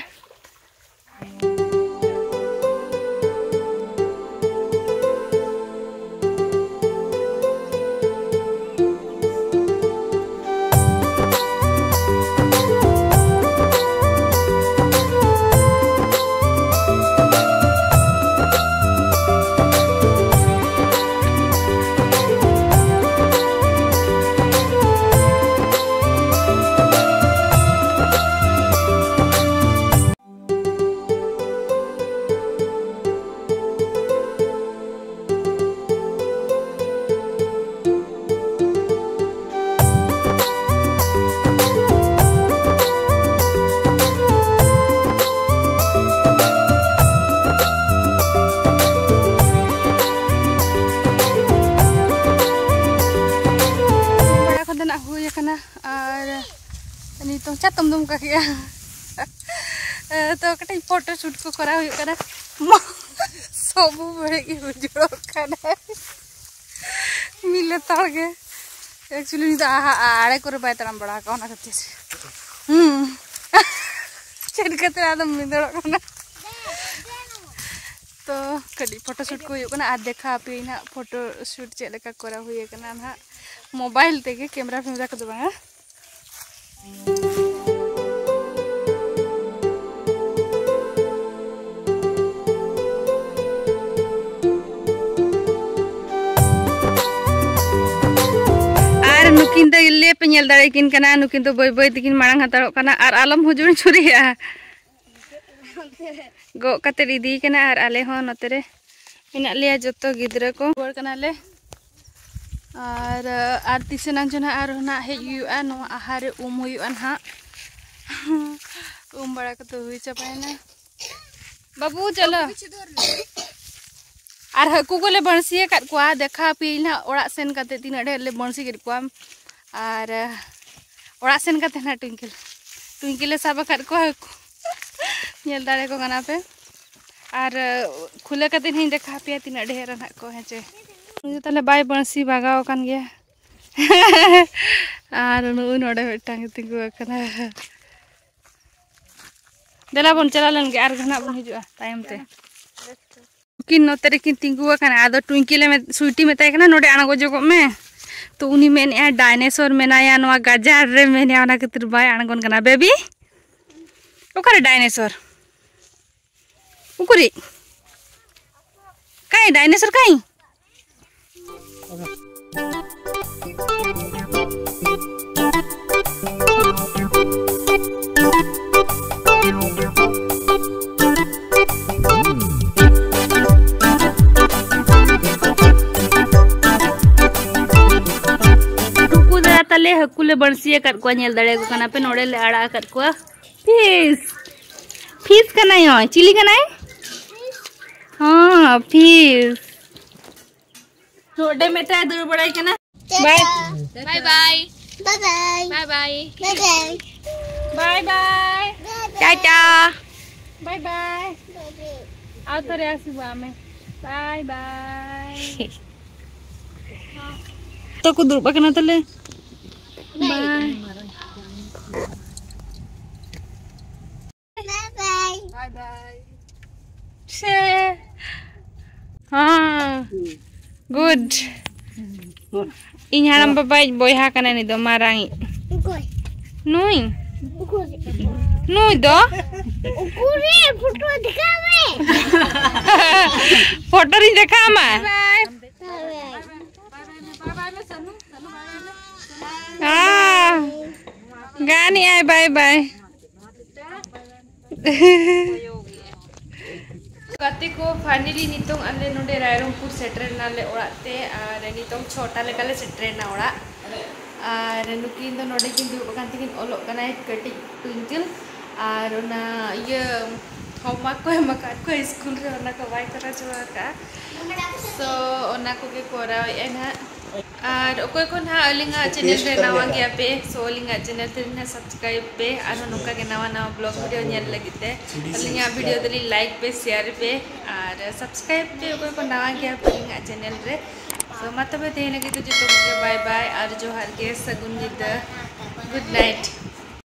ᱵᱟᱲᱟ ᱠᱚᱫᱚ ᱱᱟᱜ ᱦᱩᱭ ᱟᱠᱟᱱᱟ ᱟᱨ ᱱᱤᱛᱚᱝ ᱪᱟᱛᱚᱢ ᱫᱚᱢ ᱠᱟᱜ ᱠᱮᱜᱼᱟ᱾ ᱛᱚ ᱠᱟᱹᱴᱤᱡ ᱯᱷᱳᱴᱳ ᱥᱩᱴ ᱠᱚ ᱠᱚᱨᱟᱣ ᱦᱩᱭᱩᱜ ᱠᱟᱱᱟ᱾ ᱢᱟ, ᱥᱚᱵᱩ ᱵᱟᱹᱲᱤᱡ ᱜᱮ ᱵᱩᱡᱷᱟᱹᱣ ᱠᱟᱱᱟ᱾ ᱢᱤᱫ ᱞᱮᱛᱟᱲ ᱜᱮ᱾ Actually ᱩᱱᱤ ᱫᱚ ᱟᱦᱟ-, ᱟᱲᱮ ᱠᱚᱨᱮ ᱵᱟᱭ ᱛᱟᱲᱟᱢ ᱵᱟᱲᱟ ᱟᱠᱟᱫᱟ, ᱚᱱᱟ ᱠᱷᱟᱹᱛᱤᱨ᱾ ᱦᱩᱸ᱾ ᱪᱮᱫ ᱠᱷᱟᱹᱛᱤᱨ ᱟᱫᱚᱢ ᱢᱤᱫᱟᱹᱲᱚᱜ ᱠᱟᱱᱟ? ᱛᱚ ᱠᱟᱹᱴᱤᱡ ᱯᱷᱳᱴᱳ ᱥᱩᱴ ᱠᱚ ᱦᱩᱭᱩᱜ ᱠᱟᱱᱟ ᱟᱨ ᱫᱮᱠᱷᱟᱣ ᱟᱯᱮᱭᱟᱹᱧ ᱱᱟᱦᱟᱜ ᱯᱷᱳᱴᱳ ᱥᱩᱴ ᱪᱮᱫ ᱞᱮᱠᱟ ᱠᱚᱨᱟᱣ ᱦᱩᱭ ᱟᱠᱟᱱᱟ ᱱᱟᱦᱟᱜ᱾ ᱢᱳᱵᱟᱭᱤᱞ ᱛᱮᱜᱮ, ᱠᱮᱢᱮᱨᱟ ᱯᱷᱮᱢᱮᱨᱟ ᱠᱚᱫᱚ ᱵᱟᱝᱟ᱾ ᱟᱨ ᱱᱩᱠᱤᱱ ᱫᱚ ᱞᱮ ᱯᱮ ᱧᱮᱞ ᱫᱟᱲᱮᱭᱟᱠᱤᱱ ᱠᱟᱱᱟ, ᱱᱩᱠᱤᱱ ᱫᱚ ᱵᱟᱹᱭ ᱵᱟᱹᱭ ᱛᱮᱠᱤᱱ ᱢᱟᱲᱟᱝ ᱦᱟᱛᱟᱲᱚᱜ ᱠᱟᱱᱟ᱾ ᱟᱨ ᱟᱞᱚᱢ ᱦᱩᱡᱩᱲ ᱪᱷᱩᱨᱤᱭᱟ, ᱜᱚᱜ ᱠᱟᱛᱮᱫ ᱤᱫᱤᱭ ᱠᱟᱱᱟ᱾ ᱟᱨ ᱟᱞᱮ ᱦᱚᱸ ᱱᱚᱛᱮ ᱨᱮ ᱢᱮᱱᱟᱜ ᱞᱮᱭᱟ ᱡᱚᱛᱚ ᱜᱤᱫᱽᱨᱟᱹ ᱠᱚ᱾ ᱨᱩᱣᱟᱹᱲ ᱠᱟᱱᱟᱞᱮ᱾ ᱟᱨ, ᱟᱨ ᱛᱤᱥ ᱮᱱᱟᱝ ᱪᱚ ᱱᱟᱦᱟᱜ ᱟᱨᱦᱚᱸ ᱱᱟᱦᱟᱜ ᱦᱮᱡ ᱦᱩᱭᱩᱜᱼᱟ, ᱱᱚᱣᱟ ᱟᱦᱟᱨ ᱨᱮ ᱩᱢ ᱦᱩᱭᱩᱜᱼᱟ ᱱᱟᱦᱟᱜ᱾ ᱩᱢ ᱵᱟᱲᱟ ᱠᱟᱛᱮ ᱦᱩᱭ ᱪᱟᱵᱟᱭᱮᱱᱟ᱾ ᱵᱟᱹᱵᱩ ᱪᱚᱞᱚ᱾ ᱟᱨ ᱦᱟᱹᱠᱩ ᱠᱚᱞᱮ ᱵᱟᱹᱬᱥᱤ ᱟᱠᱟᱫ ᱠᱚᱣᱟ᱾ ᱫᱮᱠᱷᱟᱣ ᱟᱯᱮᱭᱟᱹᱧ ᱱᱟᱦᱟᱜ ᱚᱲᱟᱜ ᱥᱮᱱ ᱠᱟᱛᱮ ᱛᱤᱱᱟᱹᱜ ᱰᱷᱮᱨ ᱞᱮ ᱵᱟᱹᱬᱥᱤ ᱠᱮᱫ ᱠᱚᱣᱟ᱾ ᱟᱨ ᱚᱲᱟᱜ ᱥᱮᱱ ᱠᱟᱛᱮ ᱱᱟᱦᱟᱜ ᱴᱩᱝᱠᱤ ᱴᱩᱝᱠᱤ ᱞᱮ ᱥᱟᱵ ᱟᱠᱟᱫ ᱠᱚᱣᱟ ᱦᱟᱹᱠᱩ᱾ ᱧᱮᱞ ᱫᱟᱲᱮ ᱠᱚ ᱠᱟᱱᱟ ᱯᱮ᱾ ᱟᱨ ᱠᱷᱩᱞᱟᱹ ᱠᱟᱛᱮ ᱦᱟᱸᱜ ᱤᱧ ᱫᱮᱠᱷᱟᱣ ᱟᱯᱮᱭᱟ ᱛᱤᱱᱟᱹᱜ ᱰᱷᱮᱨ ᱱᱟᱦᱟᱜ ᱠᱚ, ᱦᱮᱸ ᱪᱮ᱾ ᱩᱱᱤ ᱫᱚ ᱛᱟᱦᱞᱮ ᱵᱟᱭ ᱵᱟᱹᱬᱥᱤ ᱵᱟᱜᱟᱣ ᱟᱠᱟᱱ ᱜᱮᱭᱟ᱾ ᱟᱨ ᱱᱩᱜᱼᱩᱭ ᱱᱚᱰᱮ ᱢᱤᱫᱴᱟᱝ ᱮ ᱛᱤᱸᱜᱩ ᱟᱠᱟᱱᱟ᱾ ᱫᱮᱞᱟ ᱵᱚᱱ ᱪᱟᱞᱟᱣ ᱞᱮᱱ ᱜᱮ, ᱟᱨ ᱜᱷᱟᱱᱟᱜ ᱵᱚᱱ ᱦᱤᱡᱩᱜᱼᱟ ᱛᱟᱭᱚᱢ ᱛᱮ᱾ ᱩᱱᱠᱤᱱ ᱱᱚᱛᱮ ᱨᱮᱠᱤᱱ ᱛᱤᱸᱜᱩ ᱟᱠᱟᱱᱟ᱾ ᱟᱫᱚ ᱴᱩᱝᱠᱤ ᱞᱮ ᱢᱮᱛ-, ᱥᱩᱭᱴᱤ ᱢᱮᱛᱟᱭ ᱠᱟᱱᱟ, "ᱱᱚᱰᱮ ᱟᱬᱜᱚ ᱡᱚᱜᱚᱜ ᱢᱮ᱾" ᱛᱚ ᱩᱱᱤ ᱢᱮᱱᱮᱫᱼᱟᱭ, "ᱰᱟᱭᱱᱮᱥᱚᱨ ᱢᱮᱱᱟᱭᱟ ᱱᱚᱣᱟ ᱜᱟᱡᱟᱲ ᱨᱮ", ᱢᱮᱱᱮᱫᱼᱟ, ᱚᱱᱟ ᱠᱷᱟᱹᱛᱤᱨ ᱵᱟᱭ ᱟᱬᱜᱚᱱ ᱠᱟᱱᱟ᱾ ᱵᱮᱵᱤ, ᱚᱠᱟᱨᱮ ᱰᱟᱭᱱᱮᱥᱚᱨ? ᱩᱠᱩᱨᱤᱡ? ᱠᱟᱭ ᱰᱟᱭᱱᱮᱥᱚᱨ ᱠᱟᱭ? ᱱᱩᱠᱩ ᱫᱟᱫᱟ ᱛᱟᱞᱮ ᱦᱟᱹᱠᱩ ᱞᱮ ᱵᱟᱹᱬᱥᱤ ᱟᱠᱟᱫ ᱠᱚᱣᱟ, ᱧᱮᱞ ᱫᱟᱲᱮᱭᱟᱠᱚ ᱠᱟᱱᱟ ᱯᱮ, ᱱᱚᱰᱮ ᱞᱮ ᱟᱲᱟᱜ ᱟᱠᱟᱫ ᱠᱚᱣᱟ᱾ ᱯᱷᱤᱥ, ᱯᱷᱤᱥ ᱠᱟᱱᱟᱭ᱾ ᱦᱚᱸ, ᱪᱤᱞᱤ ᱠᱟᱱᱟᱭ? ᱦᱚᱸ, ᱯᱷᱤᱥ᱾ ᱱᱚᱰᱮ ᱢᱤᱫᱴᱟᱝ ᱫᱟᱹᱲ ᱵᱟᱲᱟᱭ ᱠᱟᱱᱟ᱾ ᱵᱟᱭ᱾ ᱵᱟᱭ ᱵᱟᱭ᱾ ᱵᱟᱭ ᱵᱟᱭ᱾ ᱵᱟᱭ ᱵᱟᱭ᱾ ᱵᱟᱭ ᱵᱟᱭ᱾ ᱵᱟᱭ ᱵᱟᱭ᱾ ᱴᱟᱴᱟ᱾ ᱵᱟᱭ ᱵᱟᱭ᱾ ᱵᱟᱭ ᱵᱟᱭ᱾ ᱟᱨ ᱛᱚᱨᱮ ᱟᱥᱤᱵᱟ ᱢᱮ᱾ ᱵᱟᱭ ᱵᱟᱭ᱾ ᱛᱚ ᱠᱚ ᱫᱩᱲᱩᱵ ᱟᱠᱟᱱᱟ ᱛᱟᱞᱮ᱾ ᱵᱟᱭ᱾ ᱵᱟᱭ ᱵᱟᱭ᱾ ᱵᱟᱭ ᱵᱟᱭ᱾ ᱥᱮ᱾ ᱦᱚᱸ᱾ ᱜᱩᱰ᱾ ᱤᱧ ᱦᱟᱲᱟᱢ ᱵᱟᱵᱟᱭᱤᱡ ᱵᱚᱭᱦᱟ ᱠᱟᱱᱟᱭ ᱱᱩᱭ ᱫᱚ, ᱢᱟᱨᱟᱝ ᱤᱡ᱾ ᱚᱠᱚᱭ? ᱱᱩᱭ᱾ ᱚᱠᱚᱭ? ᱱᱩᱭ ᱫᱚ᱾ ᱩᱠᱩᱨᱮ ᱯᱷᱳᱴᱳ ᱫᱮᱠᱷᱟᱣ ᱢᱮ᱾ ᱯᱷᱳᱴᱳ ᱨᱤᱧ ᱫᱮᱠᱷᱟᱣ ᱟᱢᱟ᱾ ᱵᱟᱭ ᱵᱟᱭ᱾ ᱦᱮᱸ᱾ ᱜᱟᱱᱮᱜᱼᱟᱭ, ᱵᱟᱭ ᱵᱟᱭ᱾ ᱜᱟᱛᱮ ᱠᱚ, finally ᱱᱤᱛᱚᱝ ᱟᱞᱮ ᱱᱚᱰᱮ ᱨᱟᱭᱨᱚᱝᱯᱩᱨ ᱥᱮᱴᱮᱨ ᱮᱱᱟᱞᱮ ᱚᱲᱟᱜ ᱛᱮ, ᱟᱨ ᱱᱤᱛᱚᱝ ᱪᱷᱚᱴᱟ ᱞᱮᱠᱟᱞᱮ ᱥᱮᱴᱮᱨ ᱮᱱᱟ ᱚᱲᱟᱜ᱾ ᱟᱨ ᱱᱩᱠᱤᱱ ᱫᱚ ᱱᱚᱰᱮ ᱠᱤᱱ ᱫᱩᱲᱩᱵ ᱟᱠᱟᱱ ᱛᱮᱠᱤᱱ ᱚᱞᱚᱜ ᱠᱟᱱᱟᱭ ᱠᱟᱹᱴᱤᱡ ᱴᱩᱝᱠᱤᱞ, ᱟᱨ ᱚᱱᱟ ᱤᱭᱟᱹ Homework ᱠᱚ ᱮᱢ ᱟᱠᱟᱫ ᱠᱚᱣᱟ ᱥᱠᱩᱞ ᱨᱮ, ᱚᱱᱟ ᱠᱚ ᱵᱟᱭ ᱠᱚᱨᱟᱣ ᱪᱟᱵᱟ ᱟᱠᱟᱫᱼᱟ᱾ So ᱚᱱᱟ ᱠᱚᱜᱮ ᱠᱚᱨᱟᱣᱮᱫᱼᱟ ᱱᱟᱦᱟᱜ᱾ ᱟᱨ ᱚᱠᱚᱭ ᱠᱚ ᱱᱟᱦᱟᱜ ᱟᱹᱞᱤᱧᱟᱜ ᱪᱮᱱᱮᱞ ᱨᱮ ᱱᱟᱣᱟ ᱜᱮᱭᱟ ᱯᱮ, so ᱟᱹᱞᱤᱧᱟᱜ ᱪᱮᱱᱮᱞ ᱛᱮ ᱱᱟᱦᱟᱜ ᱥᱟᱵᱥᱠᱨᱟᱭᱤᱵ ᱯᱮ, ᱟᱨᱦᱚᱸ ᱱᱚᱝᱠᱟ ᱜᱮ ᱱᱟᱣᱟ ᱱᱟᱣᱟ ᱵᱞᱚᱜ ᱵᱷᱤᱰᱤᱭᱳ ᱧᱮᱞ ᱞᱟᱹᱜᱤᱫ ᱛᱮ ᱟᱹᱞᱤᱧᱟᱜ ᱵᱷᱤᱰᱤᱭᱳ ᱫᱚᱞᱤᱧ ᱞᱟᱭᱤᱠ ᱯᱮ, ᱥᱮᱭᱟᱨ ᱯᱮ, ᱟᱨ ᱥᱟᱵᱥᱠᱨᱟᱭᱤᱵ ᱯᱮ ᱚᱠᱚᱭ ᱠᱚ ᱱᱟᱣᱟ ᱜᱮᱭᱟ ᱯᱮ ᱟᱹᱞᱤᱧᱟᱜ ᱪᱮᱱᱮᱞ ᱨᱮ᱾ So ᱢᱟ ᱛᱚᱵᱮ ᱛᱮᱦᱮᱧ ᱞᱟᱹᱜᱤᱫ ᱫᱚ ᱡᱚᱛᱚ ᱠᱚᱜᱮ ᱵᱟᱭ ᱵᱟᱭ ᱟᱨ ᱡᱚᱦᱟᱨ ᱜᱮ, ᱥᱟᱹᱜᱩᱱ ᱧᱤᱫᱟᱹ, good night᱾